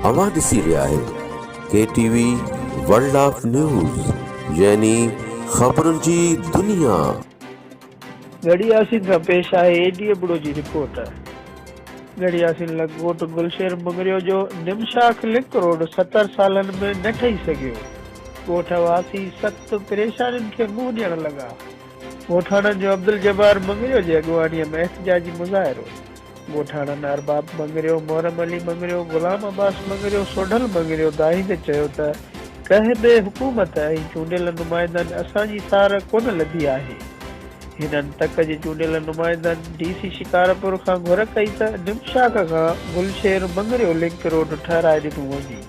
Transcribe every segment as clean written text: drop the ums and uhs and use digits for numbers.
اوهان ڏسي رهيا آهيو K T V world of news يعني خبرن جي دنيا. ڳڙهي ياسين کان پيش آهي اي ڊي ابڙو جي رپورٽ. ڳڙهي ياسين لڳ ڳوٺ گلشير مڱريو جو نم شاخ لنڪ روڊ 70 سالن ۾ نه ٺهي سگهيو، ڳوٺ واسي سخت پريشانين کي منهن ڏيڻ لڳا. ڳوٺاڻن جو عبدالجبار مڱريو جي اڳواڻي ۾ احتجاجي مظاهرو. ڳوٺاڻن ارباب مڱريو، محرم علي مڱريو، غلام عباس مڱريو، سوڍل مڱريو دانهيندي چيو ته ڪنهن به حڪومت ۽ چونڊيل نمائندن اسان جي سار ڪونه لڌي آهي. هنن تڪ جي چونڊيل نمائندن ڊي سي شڪارپور کان گهر ڪئي ته نمشاخ کان گلشير مڱريو لنڪ روڊ ٺهرائي ڏنو وڃي.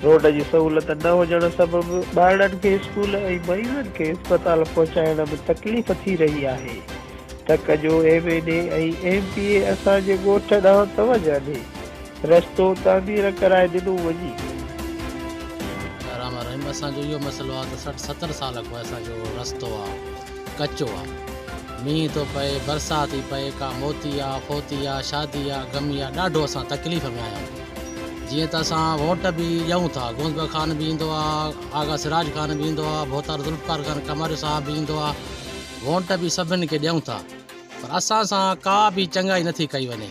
روڊ جي سهولت نه هجڻ سبب ٻارڙن کي اسڪول ۽ مريضن کي اسپتال پهچائڻ ۾ تڪليف ٿي رهي آهي. تڪ جو M N A ۽ M P A اسان جي ڳوٺ ڏانهن توجهه ڏي، رستو تعمير ڪرائي ڏنو وڃي. رحمان الرحيم اسان جو اهو مسئلو آ ته 60 70 سال کان اسان جو رستو آ ڪچو آ مينهن ٿو پئي برسات ٿي پئي ڪا موتي آ فوتي آ شادي آ غمي آ ڏاڍو اسان تڪليف ۾ آهيون جيئن ته اسان ووٽ به ڏيون ٿا گوند خان به ايندو آ آغا سراج خان به ايندو آ ڀوتار ذوالفقار خان قمر صاحب به ايندو آ وونٽ به سڀن کي ڏيون ٿا پر اسان سان ڪا به چڱائي نٿي ڪئي وڃي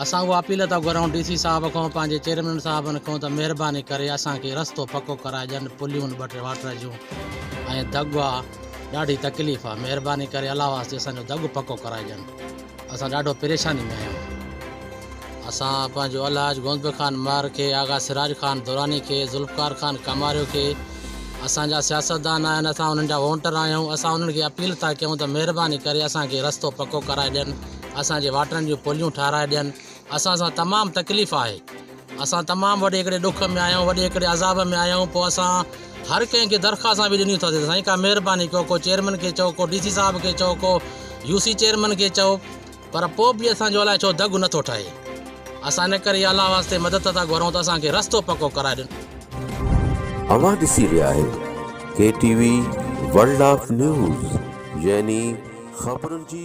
اسان اها اپيل ٿا گهرون ڊي سي صاحب کان پنهنجي چيئرمين صاحبن کان ته مهرباني ڪري اسان کي رستو پڪو ڪرائي ڏين پليون ٻه ٽي واٽر جون ۽ دڳ آ ڏاڍي تڪليف آ مهرباني ڪري الله واسطي اسان جو دڳ پڪو ڪرائي ڏين اسان ڏاڍو پريشاني ۾ آهيون. اسان پنهنجو الحاج غوث خان مهر کي، آغا سراج خان دراني کي، ذوالفقار خان ڪماريو کي اسان جا سياستدان آهن اسان انهن جا وونٽر آهيون اسان انهن کي اپيل ٿا ڪيون ته مهرباني ڪري اسان کي رستو پڪو ڪرائي ڏين اسان جي واٽرن جون پليون ٺاهرائي ڏين اسان سان تمام تڪليف آهي اسان تمام وڏي هڪڙي ڏک ۾ آهيون وڏي هڪڙي عذاب ۾ آهيون پوء اسان هر ڪنهن کي درخواستان به ڏنيون اٿس سائين ڪا مهرباني ڪيو ڪو چيئرمين کي چئو ڪو ڊي سي صاحب کي چئو ڪو يو سي چيئرمين کي چئو پر پوء به اسان جو الائي ڇو دڳ نٿو ٺهي. اسان ان ڪري الله واسطي مدد ٿا گهرون ته اسان کي رستو پڪو ڪرائي ڏين. اوهان ڏسي رهيا آهيو K T V world of news يعني خبرن جي.